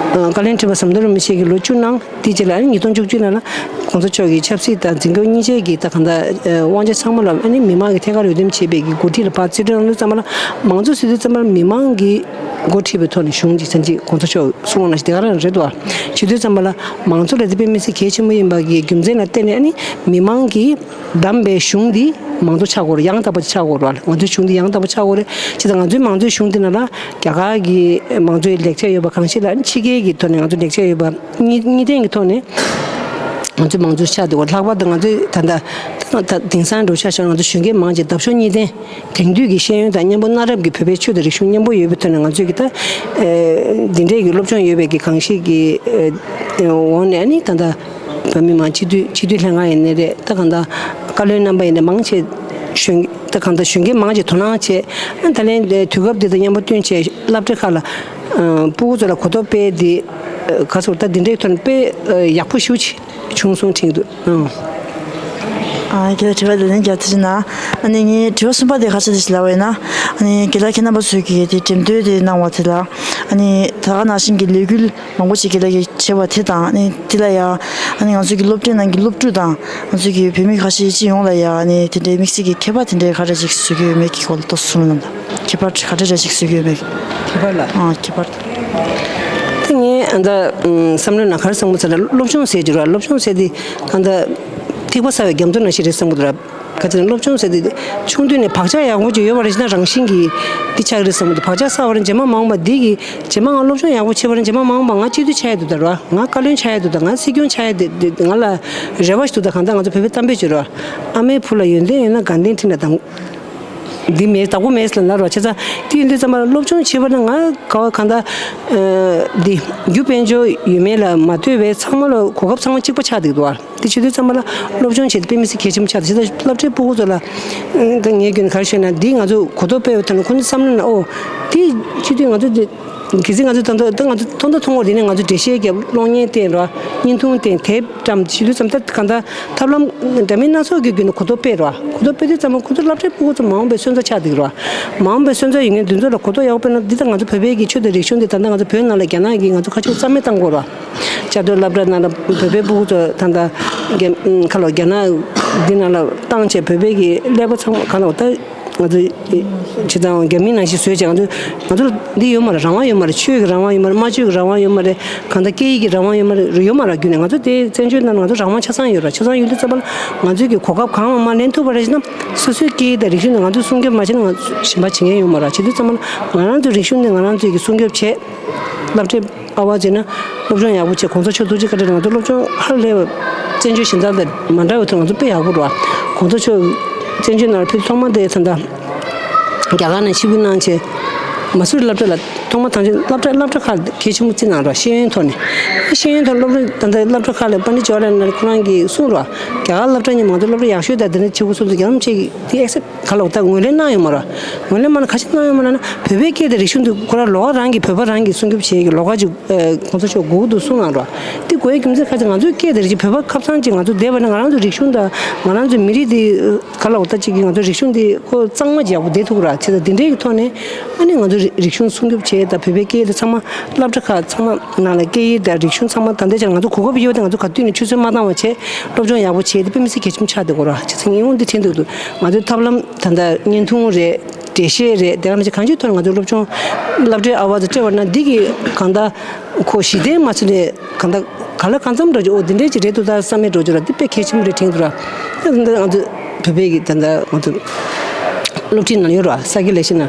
བཀའ་བློན་ཁྲི་པ་ཟམ་གདོང་རིན་པོ་ཆེ་གིས་ལོ་བཅུ་གནང་། དེ་རྗེས་ལ་ཨ་ནི་ཉིས་སྟོང་བཅུ་གཅིག་ནང་ལ་གོང་ས་མཆོག་གི་ཆབ་སྲིད་དང་འཛིན་སྐྱོང་གཉིས་ཆའི་གི་ད་གང་ལྟར་དབང་ཆ་ཚང་མ་ལ་ཨ་ནི་མི་མང་གིས་ཐད་ཀར་འོས་འདེམས་བྱས་པའི་གི་འགོ་ཁྲིད་ལ་ཕར་རྩིས་སྤྲོད་གནང་དུས་ཙམ་པ་ལ་མང་གཙོ་ཟེར་དུས་ཙམ་པ་ལ་མི་མང་གིས་འགོ་ཁྲིད་པའི་ཐོག་ནས་གཞུང་ཅིག་ཚན་གཅིག་གོང་ས་མཆོག་གསུང་བ་ནང་བཞིན་དེ་ག་རང་རེད་དོ། བྱེད་དུས་ཙམ་པ་ལ་མང་གཙོ་ལ་དེ་དཔེ་མི་སྲིད་གལ་ཆེན་པོ་ཡིན་པ་གི་རྒྱུ་མཚན་ལ་བརྟེན་ནས་ཨ་ནི་མི་མང་གིས་བདམས་པའི་གཞུང་འདི་མང་གཙོ་ཆགས་དགོས་རེད། ཡང་དག་པ་ཆགས་དགོས་རེད། ང་ཚོའི་གཞུང་འདི་ཡང་དག་པ་ཆགས་དགོས་རེད། བྱས་ཙང་ང་ཚོའི་མང་གཙོའི་གཞུང་འདི་ནང་ལ་རྒྱ་གར་གྱི་མང་གཙོའི་ལེགས་ཆ་ཡོད་པ་གང་ཞིག་ལ་ཕྱི་རྒྱལ་གྱི་ཐོག་ནས་ང་ཚོ་ལེགས་ཆ་ཡོད་པ་གཉིས་གཉིས་ལྡན་གྱི་ཐོག་ནས་ང་ཚོའི་མང་གཙོ་ཆགས་འདུག་ལྷག་པར་དུ་ང་ཚོའི་ད་ལྟ་ད་དེང་སང་འགྲོ་ཆ་བཞག་ང་ཚོ་གཞོན་སྐྱེས་མང་ཆེ་འདབ་གཤོག་གཉིས་ལྡན་དེང་དུས་ཀྱི་ཤེས་ཡོན་དང་མཉམ་པོ་གནའ་རབས་ཀྱི་བོད་པའི་ཆོས་དང་རིག་གཞུང་མཉམ་པོ་ཡོད་པའི་ཐོག་ནས་ང་ཚོས་ཀྱི་ད་འདི་འདྲའི་གི་སློབ་སྦྱོང་ཡོད་པའི་གི་གང་ཞིག་གི་འོག་ནས་ནི་ད་ལྟ། བོད་མི་མང་སྤྱི་འཐུས་སྤྱི་འཐུས་ལྷན་ཁང་ཡིན་ནའི་རེད། ད་གང་ལྟར་བཀའ་བློན་རྣམ་པ་ཡིན་ནའི་མང་ཆེ་གཞོན་ད་གང་ལྟར་གཞོན་སྐྱེས་མང་ཆེ་དོ་སྣང་བྱས། ད་ལན་དུས་སྐབས་འདི་དང་མཉམ་པོ་བསྟུན་བྱས་སློབ་གྲྭ་ཁག་ལ་ཕྲུ་གུ་ཚོ་ལ་གོ་རྟོགས་སྤེལ་འདི་ག་ཚོད་ད་འདི་འདྲའི་ཐོག་ནས་དཔེ་ཡག་པོ་ཞེ་པོ་ཅིག་བྱུང་སོང་དྲན་གྱི་འདུག་ཨང་། ཨ་ཁྱེད་ལ་དྲི་བ་དེ་ལན་རྒྱབ་དེ་ན། ཨ་ནི་ངའི་དྲི་བ་གསུམ་པ་དེ་ག་ཚོད་དེ་ཞིག་ལབ་པ་ཡིན་ན། ཨ་ནི་རྒན་ལགས་ཁྱེད་རྣམ་པ་ཚོས་ཀྱིས་དེ་འགྲེམས་སྟོན་དེ་གནང་བ་དེ་ལ། ཨ་ནི་ད་ག་ནང་བཞིན་གྱི་ལས་འགུལ་མང་པོ་ཞིག་རྒན་ལགས་ཀྱིས་བྱས་པ་དེ་དང་ནི་དེ་ལ་ཡང་ཨ་ནི་ང་ཚོ་གི་སློབ་གྲྭའི་ནང་གི་སློབ་ཕྲུག་དང་ང་ཚོ་གི་བོད་མི་ཁ་ཤས་སྤྱི་ཡོངས་ལ་ཡང་ཨ་ནི་དེ་འདྲའི་དམིགས་བསལ་གྱི་ཁྱད་པར་དེ་འདྲའི་ག་འདྲ་ཞིག་བཟོ་གི་ཡོད་མེད་ཀྱི་སྐོར་ལ་ཏོག་ཙམ་གསུང་རོགས་གནང་དང་། ཁྱད་པར་ག་འདྲ་འདྲ་ཞིག་བཟོ་གི་ཡོད་མེད། ཁྱད་པར་ལ། ཨ་ཁྱད་པར། དེ་ངས་ཨ་ད་བསམ་བློའི་ནང་ག་རེ་བསམ་གྱི་ཟེར་ན་སློབ་སྦྱོང་ཟེར་གྱི་རེད་བ། སློབ་སྦྱོང་ཟེར་དེ་ཨ་ད་ཐིགས་པ་བསགས་པའི་རྒྱ་མཚོ་ནང་བཞིན་རེད་བསམ་གྱི་འདུག་ར། ག་ཅི་ན་སློབ་སྦྱོང་ཟེར་དེ་ཆུང་དུས་ནས་བག་ཆགས་ཡག་པོ་ཅིག་ཡོད་པ་རེད་ཅེ་ན་རང་བཞིན་གྱིས་འདི་ཆགས་ཀྱི་རེད་བསམ་གྱི་འདུག་བག་ཆགས་བསགས་པ་རེད། རྗེས་མ་མ་འོངས་པ་འདི་གི་རྗེས་མ་ང་སློབ་སྦྱོང་ཡག་པོ་བྱས་པ་རེད། རྗེས་མ་མ་འོངས་པ་ང་སྤྱི་འཐུས་ཆགས་ཡ་འདུག་ད་ར། ང་བཀའ་བློན་ཆགས་ཡ་འདུག་ད་ང་སྲིད་སྐྱོང་ཆགས་ཡ་འདུག་ང་ལ་རེ་བ་ཞིག་འདུག་ད་གང་ལྟར་ང་ཚོ་བོད་པའི་གཏམ་དཔེ་བརྗོད་ར། ཨ་མའི་བུ་ལ་ཡོན་ཏན་ཡོད་ན་དགའ་ལྡན་ཁྲི་ལ་དང་། འདི་མེད་བདག་པོ་མེད་ལ་ན་རོ་བྱས་ཙང་དེ་ཡིན་དུས་ཙམ་པ་ལ་སློབ་སྦྱོང་བྱེད་པ་ན་ང་ག་བ་གང་ལྟར་འདི་རྒྱུ་དཔལ་འབྱོར་ཡོད་མེད་ལ་མ་ལྟོས་པའི་ཚང་མ་ལ་གོ་སྐབས་ཚང་མ་གཅིག་པ་ཆགས་འདུག་འདུག་བ། དེ་བྱེད་དུས་ཙམ་པ་ལ་སློབ་སྦྱོང་བྱེད་དུས་དཔེ་མི་སྲིད་གལ་ཆེན་པོ་ཆགས་འདུག་བྱས་ཙང་སློབ་གྲྭའི་ཕྲུ་གུ་ཚོ་ལ་ད་ངས་རྒྱུན་ག་རེ་ཤོད་ན་འདི་ང་ཚོ་གོ་རྟོགས་སྤེལ་བའི་ཐོག་ནས་ཁོ་ཚོ་བསམ་བློ་ན་ཨོ་དེ་བྱེད་དུས་ང་ཚོ་གལ་སྲིད་ང་ཚོ་ད་ལྟ་ད་ང་ཚོ་མཐོང་ཐོག་མཐོང་བ་དེ་ནས་ང་ཚོ་འགྲེལ་བཤད་རྒྱབ། གློག་བརྙན་བསྟན་རོགས། བརྙན་ཐུང་བསྟན། དེབ་བཀྲམ། བྱེད་དུས་ཙམ་ད་གང་ལྟར་ཐབས་ལམ་འདྲ་མིན་སྣ་ཚོགས་ཀྱི་བརྒྱུད་ནས་གོ་རྟོགས་སྤེལ་རོགས། གོ་རྟོགས་སྤེལ་དུས་ཙམ་པ་ཁོ་ཚོ་སློབ་གྲྭའི་ཕྲུ་གུ་ཚོ་མ་འོངས་པའི་སོན་རྩ་ཆགས་འདུག་རོགས། མ་འོངས་པའི་སོན་རྩ་ཡོད་མཁན་དེ་ཚོ་ལ་གོ་རྟོགས་ཡག་པོ་སྤེལ་ན་འདི་ད་ང་ཚོ་བོད་པའི་གི་ཆོས་དང་རིག་གཞུང་འདི་ད་ལྟ་ང་ཚོ་བོད་ནང་ལ་རྒྱ་ནག་གིས་ང་ཚོ་ཁ་ཕྱོགས་རྩ་མེད་བཏང་དགོས་རོགས། བཅའ་སྡོད་སློབ་གྲྭ་ནང་ལ་བོད་པའི་ཕྲུ་གུ་ཚོ་ད་ལྟ་རྒྱ་ཁ་ལོ་རྒྱ་ནག་འདི་ནང་ལ་བཏང་བྱས་བོད་པའི་གི་ཀླད་པ་ཚང་མ་ག་ལ་ད། ང་ཚོ་ཅི་དང་རྒྱ་མི་ནང་བཞིན་བཟོས་བྱས་ང་ཚོ་ང་ཚོ་འདི་ཡོད་མ་རེད། རང་དབང་ཡོད་མ་རེད། ཆོས་ཀྱི་རང་དབང་ཡོད་མ་རེད། སྨྲ་བརྗོད་ཀྱི་རང་དབང་ཡོད་མ་རེད། གང་ལྟར་སྐད་ཡིག་གི་རང་དབང་ཡོད་མ་རེད། ཡོད་མ་རེད། རྒྱུ་ནས་ང་ཚོ་དེ་བཙན་བྱོལ་ནང་ང་ཚོ་རང་དབང་ཆ་ཚང་ཡོད་རེད། ཆ་ཚང་ཡོད་དུས་ཙམ་པ་ལ་ང་ཚོས་ཀྱི་གོ་སྐབས་གང་མང་མང་ལེན་ཐུབ་པ་རེད་ཟེར་ན་སོ་སོའི་སྐད་ཡིག་དང་རིག་གཞུང་དེ་ང་ཚོས་སྲུང་སྐྱོབ་མ་བྱས་ན་ང་ཚོ་གཞན་པ་བྱེད་མཁན་ཡོད་མ་རེད། བྱེད་དུས་ཙམ་པ་ལ་ང་རང་ཚོའི་རིག་གཞུང་དེ་ང་རང་ཚོས་ཀྱི་སྲུང་སྐྱོབ་བྱས། སློབ་གྲྭའི་ཨ་བ་བྱས་ན་སློབ་སྦྱོང་ཡག་པོ་བྱས། གོང་ས་མཆོག་ཐུགས་རྗེ་བཀའ་དྲིན་ང་ཚོ་སློབ་སྦྱོང་ཧ་ལས་པ་བཙན་བྱོལ་གཞན་དག་དང་མ་འདྲ་བའི་ཐོག་ང་ཚོ་དཔེ་ཡག་པོ་རེད་བ། གོང་ས་མཆོག་བཙན་བྱོལ་ནང་ལ་ཕེབས་ཐོག་མ་དེ་ད་ལྟ་རྒྱ་གར་ནས་ཆིབས་བསྒྱུར་གནང་བྱས་མ་སུ་རི་སློབ་གྲྭ་ལ་ ཐོག་མ་ཐམས་ཅད་སློབ་གྲྭ་སློབ་གྲྭ་ཁག་གལ་ཆེན་པོ་བརྩི་གནང་རོགས། ཤེས་ཡོན་ཐོག་ནས། ཤེས་ཡོན་ཐོག་སློབ་གྲྭ་ད་ལྟ་སློབ་གྲྭ་ཁག་ལ་པཎྜི་ཏ་ཇ་ཝ་ཧར་ལཱལ་ནེ་རུ་ཁོ་རང་གིས་གསུངས་རོགས། རྒྱ་གར་སློབ་གྲྭ་ནས་མང་གཙོ་སློབ་གྲྭ་ཡག་ཤོས་དང་དེ་འདྲ་ཆེ་པོ་སོང་ཙང་རྒྱ་ནག་ཆེ་གི་དེ་ཨེག་སེབ་ག་ལ་འོ་ད་ངོས་ལེན་གནང་ཡོད་མ་རེད། ངོས་ལེན་མ་གནང་ག་ཞིག་གནང་ཡོད་མ་རེད་ན། བོད་པའི་སྐད་དང་རིག་གཞུང་དེ་ཁོ་རང་ལོགས་ཀ་རང་གི་བོད་པ་རང་གི་སྲུང་སྐྱོབ་བྱེད་ཀྱི་ལོགས་ཀ་ཅིག་ཨ་གོང་ས་མཆོག་དགོས་འདུག་གསུངས་གནང་རོགས། དེ་དགོས་ཡའི་རྒྱུ་མཚན་ག་ཅིག་ང་ཚོའི་སྐད་དང་རིག་གཞུང་བོད་པ་ཁ་སང་ཅིག་ང་ཚོ་བསྡད་པ་ན་ང་རང་ཚོའི་རིག་གཞུང་དང་ང་རང་ཚོའི་མི་རིགས་དེ་ག་ལ་འོ་ད་ཅིག་གི་ང་ཚོའི་རིག་གཞུང་དེ་ཁོ་གཙང་མ་ཅིག་ཡག་པོ་བསྡད་ཐུབ་ཀྱི་རེད། བྱས་ཙང་དེ་འདྲའི་གི་ཐོག་ནས་ཨ་ནི་ང་ཚོའི་རིག་གཞུང་སྲུང་སྐྱོབ་བྱས་དང་བོད་པའི་སྐད་དེ་ཚང་མ་སློབ་གྲྭ་ཁག་ཚང་མ་ནང་ལ་སྐད་ཡིག་དང་རིག་གཞུང་ཚང་མ་ད་ལྟའི་ཆར་ང་ཚོ་གོ་སྐབས་ཡོད་དེ་ང་ཚོ་ག་དུས་ནས་ཆུད་ཟོས་མ་བཏང་བ་བྱས་སློབ་སྦྱོང་ཡག་པོ་བྱས་ཏེ་དཔེ་མི་སྲིད་གལ་ཆེན་པོ་ཆགས་བསྡད་ཀྱི་རེད། བྱས་ཙང་ངས་འོང་འདི་དྲན་འདུག་འདུག་ང་ཚོའི་ཐབས་ལམ་ད་ལྟ་བརྙན་ཐུང་རེད། འགྲེལ་བཤད་རེད། དེ་ག་ནང་བཞིན་གང་ཅིའི་ཐོག་ནས་ང་ཚོ་སློབ་སྦྱོང་སློབ་གྲྭའི་ཨ་བ་དང་སྤྲད་པ་ན་འདི་གི་གང་ལྟར་ཁོ་གཞི་རྟེན་མ་ཚུད་ནས་གང་ལྟར་ག་ལ་གང་འཚམ་འགྲོ་རྒྱུ་ཨོ་འདི་འདྲས་ཅིག་རེད་འདུག་ད་བསམ་མེད་འགྲོ་རྒྱུ་ར་འདི་དཔེ་གལ་ཆེན་པོ་རེད་དྲན་འདུག་ར། ད་ལྟ་ང་ཚོ་བོད་པའི་གི་ད་ལྟ་ང་ཚོ་སློབ་ཁྲིད་ནང་ཡོད་ར་ས་དགེ་ལེགས་བཤད་ན།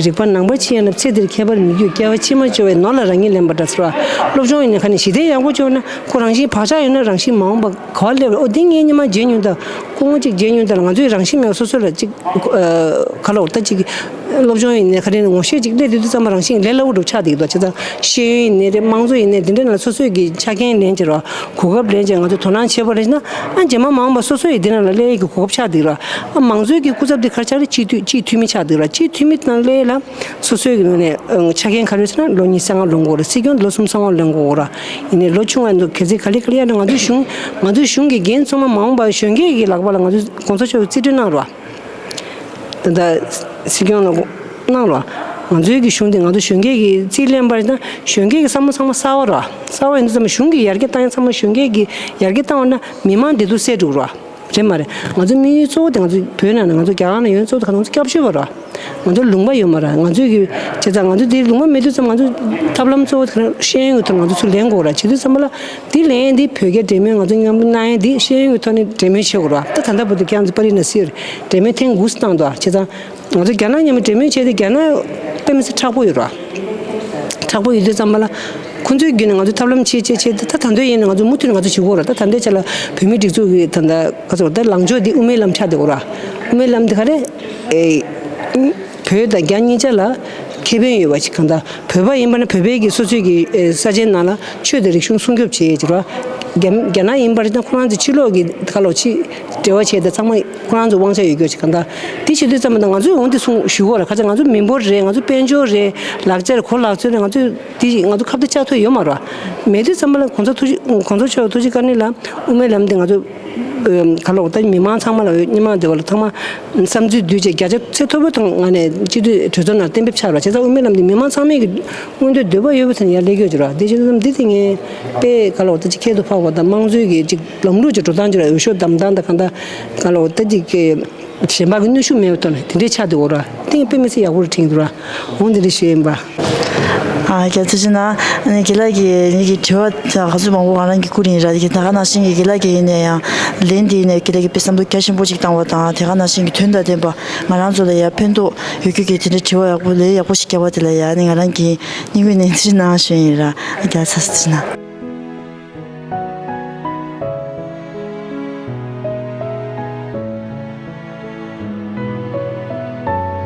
རིག་པ་ནང་པར་ཕྱིན་ཡང་ན་ཚེ་འདིར་ཁྱད་པར་མི་འགྱུར། སྐྱེ་བ་ཕྱི་མ་འབྱོར་བའི་ནོར་ལ་རང་ཉིད་ལེན་པ་འདྲ་ཟེར་བ། སློབ་སྦྱོང་ཡིན་ན་ག་ནས་གཞི་རྟེན་ཡག་པོ་འབྱོར་ན་ཁོ་རང་བཞིན་བག་ཆགས་ཡོད་ན་རང་བཞིན་མ་འོངས་པ་ག་བ་སླེབས་རེད། ཨོ་འདི་ངས་སྔོན་མ་བརྗེད་མྱོང་དང་སྐུ་ངོ་གཅིག་བརྗེད་མྱོང་དང་ང་ཚོའི་རང་བཞིན་མེད་སོ་སོ་ལ་གཅིག་ཨ་ག་ལ་འོ་ད་གཅིག་སློབ་སྦྱོང་ཡིན་ནའི་ག་རེ་ནས་ངོ་ཤེས་གཅིག་སླེབས་དུས་དུས་ཙམ་པ་རང་བཞིན་ལས་སླ་བོ་འགྲོ་ཆགས་བསྡད་ཀྱི་འདུག་བྱས་ཙང་ཤེས་ཡོན་ཡིན་ནའི་རེད། དམངས་གཙོ་ཡིན་ནའི་འདི་འདྲ་ནང་ལ་སོ་སོའི་གི་ཆ་རྐྱེན་ལེན་བྱེད་རོགས། གོ་སྐབས་ལེན་བྱས་ང་ཚོ་དོ་སྣང་བྱེད་པ་རེད་ན་ཨ་རྗེས་མ་མ་འོངས་པ་སོ་སོ་ཡི་འདི་ནང་ལ་སླེབས་ཡས་ཀྱི་གོ་སྐབས་ཆགས་བསྡད་ཀྱི་རོགས། ཨ་མང་གཙོའི་གི་སྐུ་ཚབ་འདི་ག་རེ་ཆགས་རེད། སྤྱི་འཐུས་སྤྱི་འཐུས་མི་ཆགས་བསྡད་ཀྱི་རོགས། སྤྱི་འཐུས་མི་ནང་སླེབས་ཡས་ལ་སོ་སོའི་གི་ངོས་ནས་ཨ་ཆ་རྐྱེན་ག་རེ་ཟེར་ན་ལོ་ཉི་ཤུ་རྩ་ལྔ་ལོན་དགོས་རེད། སྲིད་སྐྱོང་ལོ་གསུམ་རྩ་ལྔ་ལོན་དགོས་ར། ཡིན་ནའི་ལོ་ཆུང་བ་འདུག་གལ་སྲིད་ག་ལེ་ག་ལེ་ཡར་ན་ང་ཚོའི་གཞུང་ང་ཚོའི་གཞུང་གི་འགན་ཚང་མ་མ་འོངས་པར་གཞོན་སྐྱེས་ཀྱི་ལག་པ་ལ་ང་ཚོས་གོང་ས་མཆོག་གིས་རྩིས་སྤྲོད་གནང་རོགས། ད་ལྟ་སྲིད་སྐྱོང་ལ་གནང་རོགས། ང་ཚོའི་གི་གཞུང་དེ་ང་ཚོ་གཞོན་སྐྱེས་ཀྱི་རྩིས་ལེན་པ་ཡིན་ན་གཞོན་སྐྱེས་ཀྱི་བསམ་བློ་ཚང་མ་གསར་བ་རོགས། གསར་བ་ཡིན་དུས་ཙམ་པ་གཞུང་གི་ཡར་རྒྱས་བཏང་ཡ་ཚང་མ་གཞོན་སྐྱེས་ཀྱི་ཡར་རྒྱས་བཏང་བ་ན་མི་མང་བདེ་སྡུག་སེལ་འགྲོ་རོགས། རེད་མ་རེད། ང་ཚོའི་དམིགས་ཡུལ་གཙོ་བོ་དེ་ང་ཚོ་བོད་ནང་ནས་ང་ཚོ་རྒྱ་གར་ནང་ཡོང་གཙོ་བོ་དེ་ག་ང་ཚོ་སྐྱབས་བཅོལ་བ་ར། ང་ཚོའི་གི་བྱས་ཙང་ང་ཚོ་དེ་ལུང་པ་མེད་དུས་ཙམ་ང་ཚོ་ཐབས་ལམ་གཙོ་བོ་དེ་ག་ཤེས་ཡོན་གྱི་ཐོག་ང་ཚོ་ཚུར་ལེན་དགོས་ར། བྱེད་དུས་ཙམ་པ་ལ་དེ་ལེན་དེ་བོད་རྒྱ་འབྲེལ་མོལ་ང་ཚོ་མཉམ་པོ་གནང་ཡས་དེ་ཤེས་ཡོན་གྱི་ཐོག་ནས་འབྲེལ་མོལ་བྱེད་དགོས་ར། ད་ད་ལྟ་བར་དུ་ཁྱེད་རང་ཚོ་པར་རིས་ནང་གསལ་རེད། འབྲེལ་མོལ་ཐེངས་དགུ་བཏང་འདུག་བྱས་ཙང་ང་ཚོ་རྒྱ་ནག་མཉམ་པོ་འབྲེལ་མོལ་བྱས་ཏེ་རྒྱ་ནག་དཔེ་མི་སྲིད་མཁྲེགས་པོ་ཡོད་ར། མཁྲེགས་པོ་ཡོད་དུས་ཙམ་པ་ལ། ཁོང་ཚོའི་བརྒྱུད་ནས་ང་ཚོས་ཐབས་ལམ་བྱེད་བྱེད་བྱེད་དེ་ད་ད་དུང་ཡིན་ན་ང་ཚོ་མུ་མཐུད་ནས་ང་ཚོ་བྱེད་དགོས་ར། ད་ད་ལྟའི་ཆ་ལ་བོད་མིའི་སྒྲིག་འཛུགས་ཀྱི་ད་ལྟ་ག་ཚོད་ད་ལངས་ཕྱོགས་འདི་དབུ་མའི་ལམ་ཆགས་བསྡད་ཡོད་ར། དབུ་མའི་ལམ་འདི་ག་རེ། ཨེ། བོད་དང་རྒྱ་གཉིས་ཆ་ལ་ཁེ་ཕན་ཡོད་པ་ཞིག་གང་ལྟར་བོད་པ་ཡིན་པ་ན་བོད་པའི་གི་སོ་སོའི་གི་ཨེ་ས་ཆའི་ནང་ལ་ཆོས་དང་རིག་གཞུང་སྲུང་སྐྱོབ་བྱེད་ཡས་ཀྱི་ར། རྒྱ་རྒྱ་ནག་ཡིན་པ་རེད་ན་ཁོ་རང་ཚོ་ཕྱི་ལོགས་ཀྱི་ཁ་ལོ་ཕྱི་འབྲེལ་བ་བྱས་ཏེ་ཚང་མ་ཁོ་རང་ཚོ་དབང་ཆ་ཡོད་རྒྱུ་ཞིག་གང་ལྟར་དེ་བྱེད་དུས་ཙམ་པ་ན་ང་ཚོས་འོང་དེ་གསུང་ཞུ་དགོས་ར། ཁ་ཆ་ང་ཚོ་མི་འབོར་རེད། ང་ཚོ་དཔལ་འབྱོར་རེད། ལག་ཆ་རེད། གོ་ལག་ཚོད་རེད། ང་ཚོས་དེ་ང་ཚོ་ཁ་གཏད་བཅག་ཐུབ་ཡོད་མ་རེད་བ། མེད་དུས་ཙམ་པ་ལ་གོང་ས་ཐུགས་རྗེ་གོང་ས་མཆོག་ཐུགས་རྗེ་བཀའ་དྲིན་ལ་དབུ་མའི་ལམ་དེ་ང་ཚོ་ག་ལ་འོ་ད་མི་མང་ཚང་མ་ལ་སྔོན་མ་དེ་བ་ལ་ཚང་མ་བསམ་ཚུལ་བསྡུས་བྱས་བརྒྱ་ཆ་ཚད་མཐོ་པོའི་ཐོག་ང་ནས་སྤྱི་འཐུས་གྲོས་ཚོགས་ནང་གཏན་འབེབས་ཆགས་ར། བྱས་ཙང་དབུ་མའི་ལམ་འདི་མི་མང་ཚང་མས་ཀྱི་མངོན་འདོད་འདོད་པ་ཡོད་པའི་ཐོག་ནས་ཡར་སླེབས་ཀྱི་ཡོད་ཅིག་ར། དེ་བྱས་ཙང་འདི་དེ་ངས་དཔེ་ག་ལ་འོ་ད་ཅིག་ཁྱད་དུ་འཕགས་པ་དང་དམངས་གཙོའི་གི་ཅིག་ལམ་ལུགས་ཀྱི་འགྲོ་སྟངས་ཅིག་ར། འོས་ཤོག་བདམས་སྟངས་དང་གང་ལྟར་ག་ལ་འོ་ད་ཅིག་གི་གཞན་པ་གི་གནོན་ཤུགས་མེད་པའི་ཐོག་ནས་དེ་འདྲའི་ཆགས་འདུག་གོ་ར། དེ་ཡང་དཔེ་མི་སྲིད་ཡག་པོ་རེད་དྲན་གྱི་འདུག་ར། འོང་འདི་འདྲ་ཞུ་ཡིན་པ། ཨ་རྒྱ་ཚ་ཅི་ན་ཨ་ནི་རྒན་ལགས་ཀྱིས་ངེད་ཀྱི་དྲི་བ་ག་ཚོད་མང་པོ་ང་རང་གིས་བསྐུར་ཡིན་ར། དེ་ག་ནང་བཞིན་གྱི་རྒན་ལགས་ཀྱིས་ཡིན་ན་ཡང་ལན་དེ་ཡིན་ན་རྒན་ལགས་ཀྱིས་དཔེ་བསམ་བློ་རྒྱ་ཆེན་པོ་ཅིག་བཏང་བ་དང་དེ་ག་ནང་བཞིན་གྱི་དོན་དང་ལྡན་པ་ང་རང་ཚོ་ལ་ཡང་ཕན་ཐོགས་ཡོད་རྒྱུ་གི་དེ་འདྲའི་དྲི་བ་ཡག་པོ་ལན་ཡག་པོ་ཞིག་བརྒྱབ་པ་དེ་ལ་ཡང་ཨ་ནི་ང་རང་གིས་སྙིང་དབུས་ནས་འདི་གནང་ཞུ་ཡིན་ར། རྒྱ་ཚ་ཅི་ན།